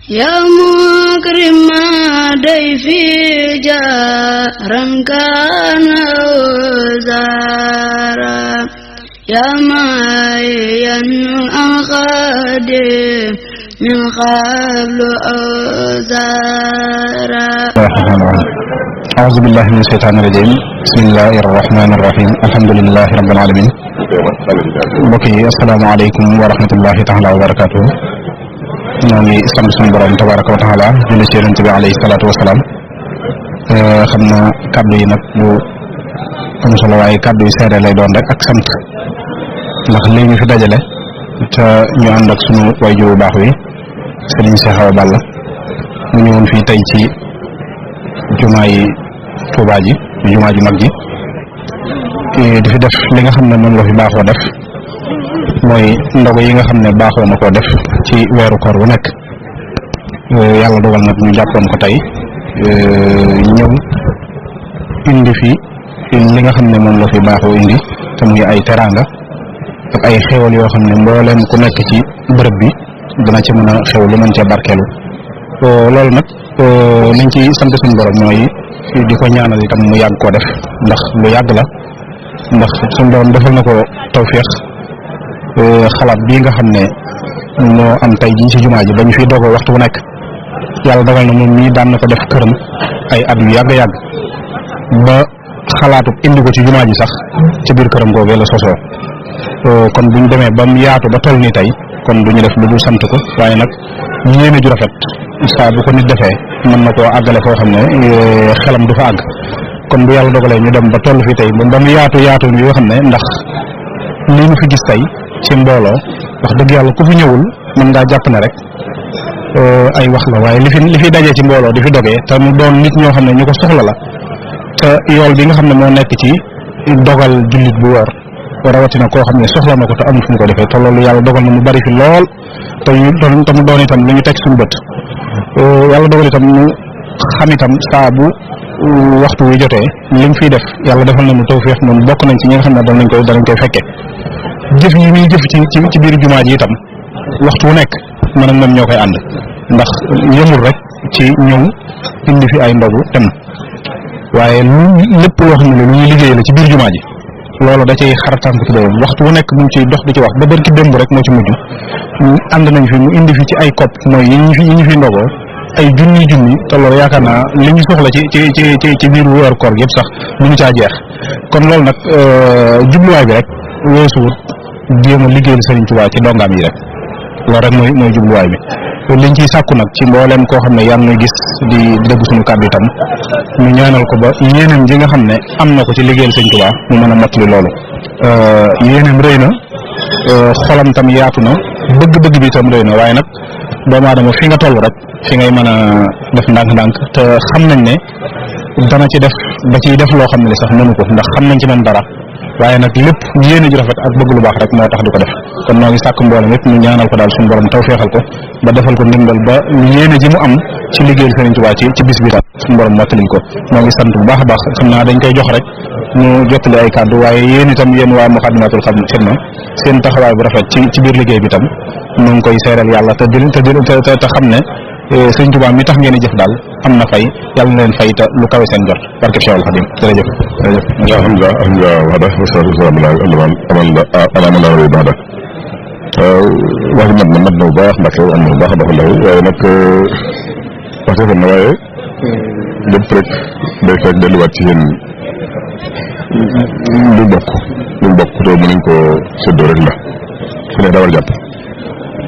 يا مكرم ضيفي جارا كان وزارا يا معين أخادم من قبل أوزارا. أعوذ بالله من الشيطان الرجيم. بسم الله الرحمن الرحيم. الحمد لله رب العالمين. mbokk yi asalaamaaleykum wa rahmatullahi taala wa barakatuh. ñoo ngi sant suñu borom tabaraka wa taala julli ci yonent bi alayhi salaatu wasalaam. xam na kàddu yi nag bu am solo waaye kàddu yi seere lay doon rek ak sant ndax lii ñu fi dajale te ñu ànd ak suñu wayju bu baax wi Sëriñ Cheikh Awa Balla mu ñëwoon fii tey ci jumaa yi Tuubaa ji jumaa ju mag ji di fi def li nga xam ne moom la fi baaxoo def mooy ndogu yi nga xam ne baaxoo na koo def ci weeru koor bu nekk. yàlla dogal nag ñu jàppoon ko tey ñëw indi fi li nga xam ne moom la fi baaxoo indi te muy ay teraanga ak ay xéwal yoo xam ne mbooleem ku nekk ci bërëb bi dana ci mën a xew lu mën cee barkeelu. loolu nag liñ ci sant suñu borom mooy di ko ñaanal itam mu yàgg koo def ndax lu yàgg la ndax suñu borom defal na ko tawféex xalaat bii nga xam ne moo am tey jii ci jumaa ji ba ñu fiy doogoo waxtu bu nekk yàlla dogal na moom mii daan na ko def këram ay at yu yàgg ba xalaatu indi ko ci jumaa ji sax ci biir këram googee la sosoo. kon buñ demee ba mu yaatu ba toll nii tey kon du ñu def lu dul sant ko waaye nag yéene ju rafet saa bu ko nit defee mën na koo àggale foo xam ne xelam du fa àgg. kon bu yàlla dogalee ñu dem ba toll fii tey ba mu yaatu yoo xam ne ndax li ñu fi gis tey ci mbooloo wax dëgg yàlla ku fi ñëwul mën ngaa jàpp ne rek ay wax la waaye li fi dajee ci mbooloo di fi dogee te mu doon nit ñoo xam ne ñu ko soxla la te yool bi nga xam ne moo nekk ci dogal jullit bu woor rawatina koo xam ne soxla na ko te amul fu mu ko defee te loolu yàlla dogal na mu bari fi lool te mu doon itam lu ñu teg suñu bët. yàlla dogal itam ñu xam itam saa bu waxtu wi jotee liñ fiy def yàlla defal na mu tawfeex moom bokk nañ ci ñi nga xam ne danañ koy fekke jëf yi muy jëf ci biir jumaa ji itam waxtu wu nekk man ak moom ñoo koy ànd ndax yëmul rek ci ñëw indi fi ay ndogu dem waaye lépp loo xam ne lu ñuy liggéey la ci biir jumaa ji loolu da cay xarataan ci doyam waxtu wu nekk mu ngi ciy dox di ci wax ba barki démb rek moo ci mujj ànd nañ fi mu indi fi ci ay kopp mooy yi ñu fi ndogoo ay junni te loolu yaakaar naa li ñu soxla ci biir weeru koor yëpp sax mënu caa jeex. kon loolu nag jubluwaay bi rek weesuwut jéem a liggéeyal Sëriñ Tuubaa ci dongaam yi rek loolu rek mooy jubluwaay bi liñ ciy sàkku nag ci mbooleem koo xam ne yaa ngi gis di dégg suñu kàddu itam ñu ñaanal ko ba yéeneem ji nga xam ne am na ko ci liggéeyal Sëriñ Tuubaa mu mën a mottali loolu. yéeneem rëy na xolam tam yaatu na bëgg-bëgg bi itam rëy na waaye nag doomu aadama fi nga toll rek fi ngay mën a def ndànk-ndànk te xam nañ ne dana ci def da ciy def loo xam ne sax mënu ko ndax xam nañ ci man dara waaye nag lépp yéene ju rafet ak bëgg lu baax rek moo tax du ko def. kon noo ngi sàkk mboolem yëpp ñu ñaanal ko daal suñu borom tawfeexal ko ba defal ko ndimbal ba yéene ji mu am ci liggéeyal Sëriñ Tuubaa ci bis bi daal suñu borom mottaliñ ko. noo ngi sant bu baax a baax xam naa dañ koy jox rek ñu jottali ay kàddu waaye yéen itam yéen waa Moukhaddamatoul Khidma seen taxawaay bu rafet ci biir liggéey bi tam ñu ngi koy seeral yàlla te xam ne Sëriñ Tuubaa mi tax ngeen di jëf daal am na fay yàlla na leen fay te lu kawe seen jot barke Cheikhul Khadim jërëjëf. alhamdulilah waxda wasalaatu wasalaamu ala man laa nabiyya ba'da. wax ji mat na bu baax Mbacke am na bu baax a baax ndaw waaye nag wax dëgg na waaye lépp rek day fekk delluwaat ci yéen lu bokk te mën nañ koo séddoo rek la su ne daa war a jàpp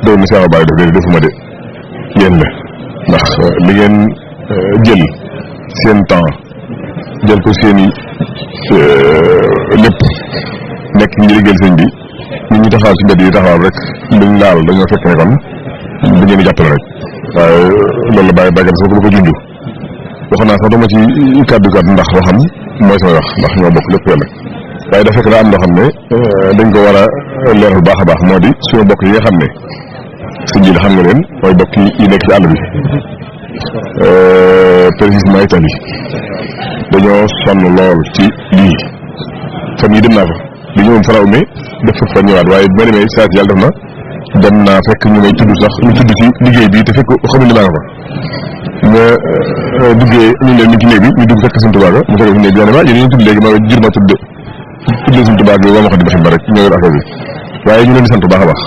doon ni saa bàyyi def léegi defuma de yéen la ndax li ngeen jël seen temps jël ko seen i lépp nekk ngi liggéeyal sëñ bi nit ñi taxawal si mbedd yi taxawal rek luñ laal dañoo fekk ne kon bu ngeen di jàppale rek waaye loolu la bàyyi bàyyi sax lu ko junj wax naa sax dama ci kàddu ndax waxam mooy sama wax ndax ñoo bokk lépp yàlla waaye dafa fekk daa am loo xam ne dañ ko war a leer bu baax a baax moo di suñu bokk yi nga xam ne sëñ bi xam nga leen mooy bokk yi nekk ci àll bi précisément Italie dañoo sonn lool ci lii fan yii dem naa fa li ñëwoon fa la umee def fa ñëwaat waaye bu ma demee saa si yàlla def na dem naa fekk ñu may tudd sax ñu tudd ci liggéey bi te fekk xamuñ ne maa nga fa nga duggee ñu leen ñu ci néeg bi ñu dugg fekk Sëñ Tuubaa ga mu fekk ci néeg bi yéen ñu tudd léegi ma jur ma tudd Sëñ Tuubaa gi woo ma ko di baxit ba rek ñëwal affaire bi waaye ñu leen di sant baax a baax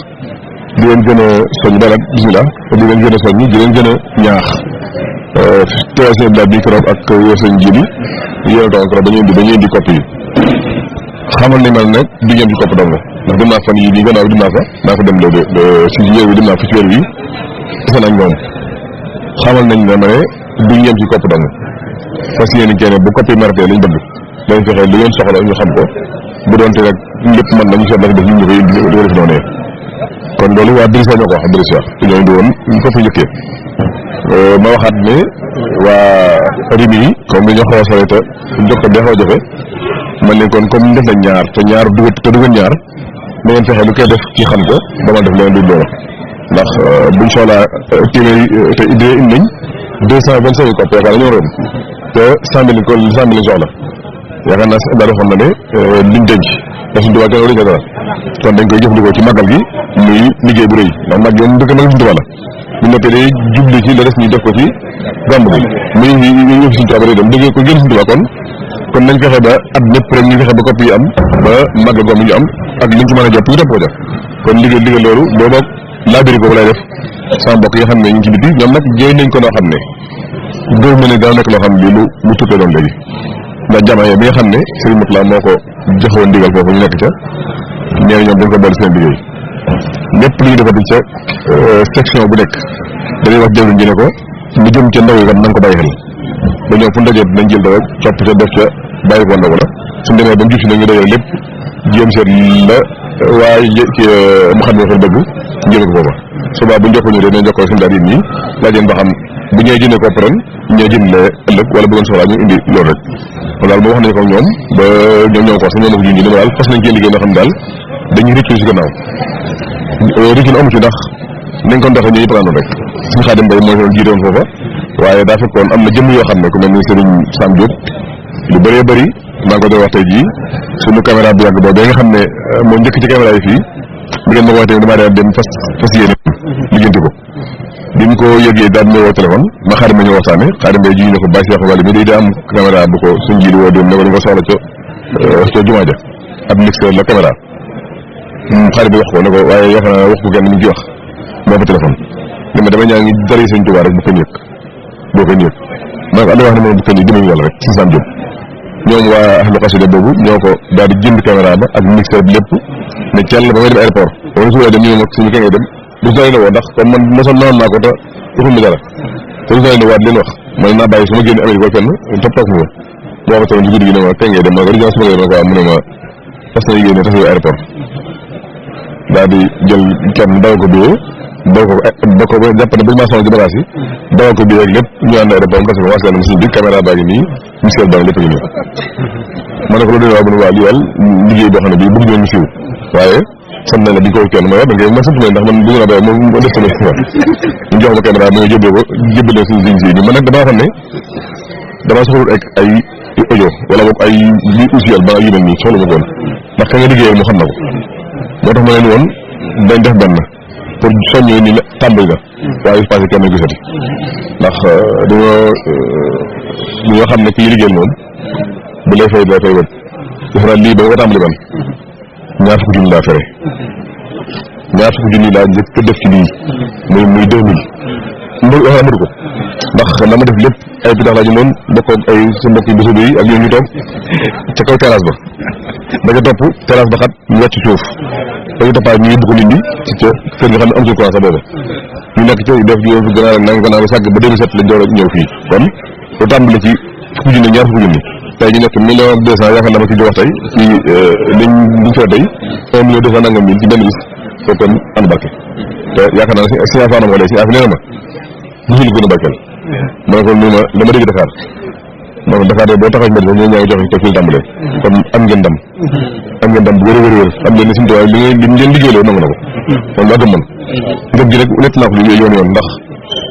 di leen gën a soññ dara bismillah di leen gën a soññ di leen gën a ñaax teew seen daal bi keroog ak yow sëñ ji bi yéen a keroog dañuy indi kopp yi xamal ni man nag du ñëm ci kopp dong ndax dem naa fan yi di gannaaw dem naa fa naa fa dem le si weer wi dem naa fa ci weer wi defe nañ moom xamal nañ ne ma ne du ñëm ci kopp dong fas yéene kenn bu kopp yi maratee lañ bëgg dañ fexe lu ngeen soxla ñu xam ko bu doonte rek lépp man nañu seet nag def ñu koy di ko def noonu kon loolu waa Brescia ñoo ko wax Brescia te ñoo indi woon foofu njëkkee ma waxaat ne waa Rimi yi comme dañoo xaw a sore te jokko bi xaw a jafe man leen kon comme def nañ ñaar te ñaar dugal ñaar na ngeen fexe lu koy def ci xam ko ba ma def leen duñ loolu ndax buñ soxlaa téeméeri te idée indi nañ 225 kopp yaakaar nañoo ren te 100 000 ko 100 000 soxla yaakaar naa daal waxoon na ne liñ denc ndax suñu tubaab kenn waruñu ko dara kon dañ koy jëfandikoo ci màggal gi muy liggéey bu rëy ndax mag yoon dëkk mag suñu tubaab la bu noppee day jubli ci la des ñu def ko ci gàmb gi muy yëf suñu tubaab dem dëggee ko gën suñu tubaab kon nañ fexe ba at ñëpp rek ñu fexe ba kopp yi am ba màggal gom ñu am ak liñ ci mën a jàpp ñu topp ko def kon liggéey loolu booba laabiri boobu lay def sama mbokk yi xam ne ñu ngi ci biti ñoom nag jëy nañ ko noo xam ne góob ma ne dana nekk loo xam ne lu tukkee doon léegi ndax jamono bi nga xam ne Serigne Moutala moo ko joxoon ndigal foofu ñu nekk ca ñeneen ñoom dañ ko boole seen liggéey lépp lu ñu defati ca section bu nekk dañuy wax jëwriñ ji ne ko lu jëm ca ndaw yi kat na nga ko bàyyi xel ba ñoom fu ñu dajee dinañ jël dara copp ca def ca bàyyi ko ndaw la suñ demee ba mu jub si nag ñu dajale lépp jéem seet la waaye ci mu xam ne xel bëgg jëme ko foofa suba bu njokko ñu de dinañ jokkoo suñu daal yéen ñi laajeen ba xam bu ñëwee jëndee ko ren ñëwee jëndee ëllëg wala bu ngeen soxlaa ñu indi loolu rek kon daal moo wax nañu ko ñoom ba ñoom ñoo ko sax ñoo ma ko junj dama daal fas nañ cee liggéey noo xam ne daal dañuy rëccu si gannaaw rëccu amu ci ndax nañ ko doxee ñuy prendre rek suñu Xaadim Mbay moo doon jiite woon foofa waaye daa fekkoon am na jëmm yoo xam ne ku mel ni Serigne Sam Diop lu bëree bëri maa ngi ko doon wax tey jii suñu caméra bu yàgg boobu nga xam ne moo njëkk ci caméra yi fii bu ngeen ma ko waxee damaa dem fas yéene liggéenti ko bi mu ko yëgee daal di woo téléphone ma Xaadim ma ñu waxtaane Xaadim Mbay ji ñu ne ko bàyyi Cheikh Wali mi day am caméra bu ko suñ ji woo dem ne ko dañ ko soxla ca jumaa ja ab mixeur la caméra Xaadim bi wax ko ne ko waaye yaakaar naa wax ko kenn mi ngi wax moo fa téléphone ne ma dama ñaa ngi dari Sëñ Tuubaa rek bu ko ñëg boo ko ñëg maa ngi wax ne moom bu ko ñëg jëmee yàlla rek si Sam Diop ñoom waa ahlu xasida boobu ñoo ko daal di jënd caméra ba ak mixeur bi lépp ne cell ba may dem aéroport wala su dem ñu ne suñu kay ngay dem du sooy la woo ndax comme man mosoon noonu naa ko te waxul mi dara te du sooy la waat leen wax man naa bàyyi su ma génn Amérique wala fenn topp toog ma boo ma toon ci guddi gi ne ma kay ngay dem ma ko di sama ma ko mu ne ma fas na yéene tas aéroport daal di jël kenn dawal ko biyee ba ko jàpp ne bañu maa sonal ci bagage yi dawal ko biyee ak lépp ñu ànd aéroport mu tas ko waas leen suñu bi caméra baa ngi nii monsieur baa ngi lépp ngi nii ma ne ko loolu dina waa bu ne waa lii daal liggéey boo xam ne bii bëgg ñoon ñu siiw waaye sant nañ la bi ñu ko kenn ma da ngay ma sant nañ ndax man bëgg naa bay moom def sama ñu jox ma caméra ma nga jëbbale suñu ligne si bi man nag damaa xam ne damaa soxlul ak ay audio wala boog ay li usuel ba yu mel nii soxla ma ko woon ndax ka nga liggéeyal mu xam na ko moo tax ma leen woon dañ def benn pour soññee ni la tàmbali na waaye su passé kenn gisati ndax dañoo xam ne kii liggéeyal moom bu lay fay wët defe naa lii ba nga ko tàmbali man ñaar fukki junni laa fere ñaar fukki junni laa njëkk def ci lii muy 2000 mbir amatu ko ndax la ma def lépp ay pitax laa jëndoon bokk ak ay sa mbokk yi bésu yi ak ñoom ñu toog ca kaw terrasse ba da nga topp terrasse ba xat ñu wàcc suuf dañu toppaat ñu yóbbu ko nit ñi ci ca kër nga xam ne am suñu courant sax booba ñu nekk ci def juróom fi gannaaw nanga ko naa ba sàgg ba 2007 lañ door a ñëw fii kon lu tàmbali ci fukki junni ñaar fukki junni tey ñu nekk 1,2 million yaakaar naa ma ci jox tey ci liñ fee tey 1,2 million nangam mille ci benn bis foofu kon ànd barke te yaakaar naa si affaire moo lay si affaire nee na ma ñu gën a barkeel ma ne ko nii ma dama dégg Dakar ma ne Dakar de boo taxaw mbir ñoo ñaa ngi joxe te fii tàmbalee kon am ngeen ndam bu wér am ngeen ne suñu tuwaay li ngeen liggéeyloo nangu na ko kon laa gëm man ngëm gi rek nett naa ko liggéey yoon ndax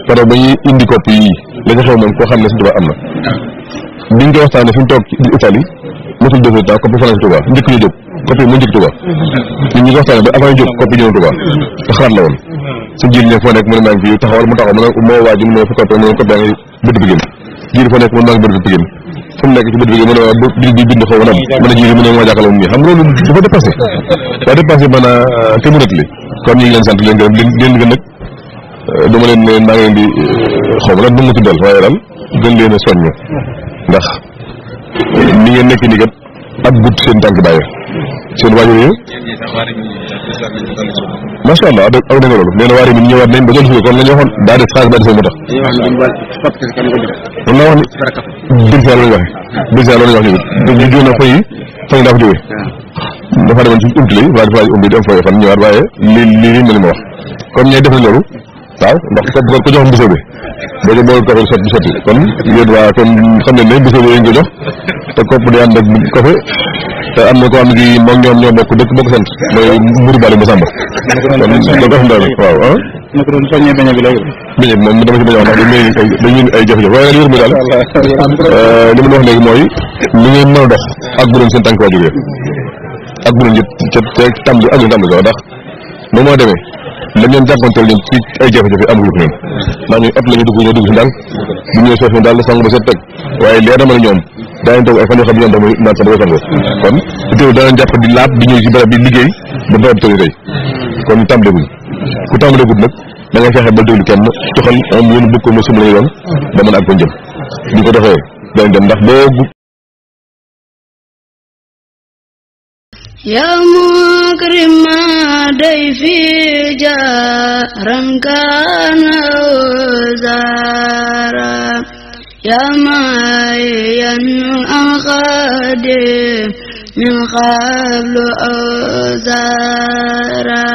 keroog ba ñuy indi kopp yi la nga xew moom koo xam ne suñu tuwaay am na biñ ko waxtaanee fi mu toog ci Italie mosul 2 heures temps kopp fanaan si Tuubaa njëkk ñu jóg copie mu njëkk Touba ñun ñu ko waxtaane ba avant ñu jóg copie ñëw Touba te xalaat la woon su jil ne foo nekk mu ne maa ngi fii taxawal mu taxaw moo waaju mu ne fa copie mu ne copie yaa ngi bëdd Pikine jil foo nekk mu ne maa ngi bëdd Pikine fu mu nekk ci bëdd Pikine mu ne bi bind xaw ma mu ne jili mu ne moo jàkkaarloo nii xam nga loolu dafa dépassé maanaam te mu net li kon ñu ngi leen sant leen gërëm leen gën nag dama leen ne maa ngi leen di xaw ma lan nu mu tuddal waaye daal gën leen a soññ ndax ni ngeen nekk nii kat ak gudd seen tànk bàyyi seen waajur yi macha allah aw na nga loolu nee na waa Rémi ñëwaat nañ ba doon suñu kon la ñu waxoon daa def xaalis ba defee moo tax man naa wax ni birsa loolu waxe birsa loolu wax ni ñu jóona fay daa ko jógee dafa demoon ci umti lay waa dafa umbi dem fay fan ñëwaat waaye lii ma li ma wax comme ñooy def nañ loolu waaw ndax ko jox mbusoo bi boo jo boo café sotti sotti kon yéen waa kon xam ne ne mbusoo bi lañ ko jox te kopp di ànd ak café te am na ko am gi moom ñoom ñoo bokk dëkk bokk sant mooy mburu bali mu sàmba kon loolu ko xam daal waaw ah na ko doon soññee beñe bi léegi beñe bi moom dama ci bañ a wax ndax dañuy ay jafe-jafe waaye nag yër mi daal li ma wax léegi mooy li ngeen mën a dox ak bu doon seen tànk waa jógee ak bu doon ca tàmbali ak ñu tàmbali sax ndax moom moo demee la ngeen jàppanteel ñun ci ay jafe-jafe amul ko ñun ndax ñun ot la ñu dugg si daal bu ñëwee soof daal sang ba set teg waaye leer na ma ne ñoom daañu toog ay fan yoo xam ne ñoom damay naan sax damay sangoo kon teew danañ jàpp di laab di ñëw ci barab bi liggéey ba barab tëri tey kon tàmbaleeguñ ku tàmbaleegut nag da ngay fexe ba déglu kenn toxal am yéen bëgg ko mo sum la ñu doon ba mën a ak ko jëm di ko doxee danañ dem ndax boo يا مكرم ضيفي جارا كان وزارا يا معين أخادم من قبل أوزارا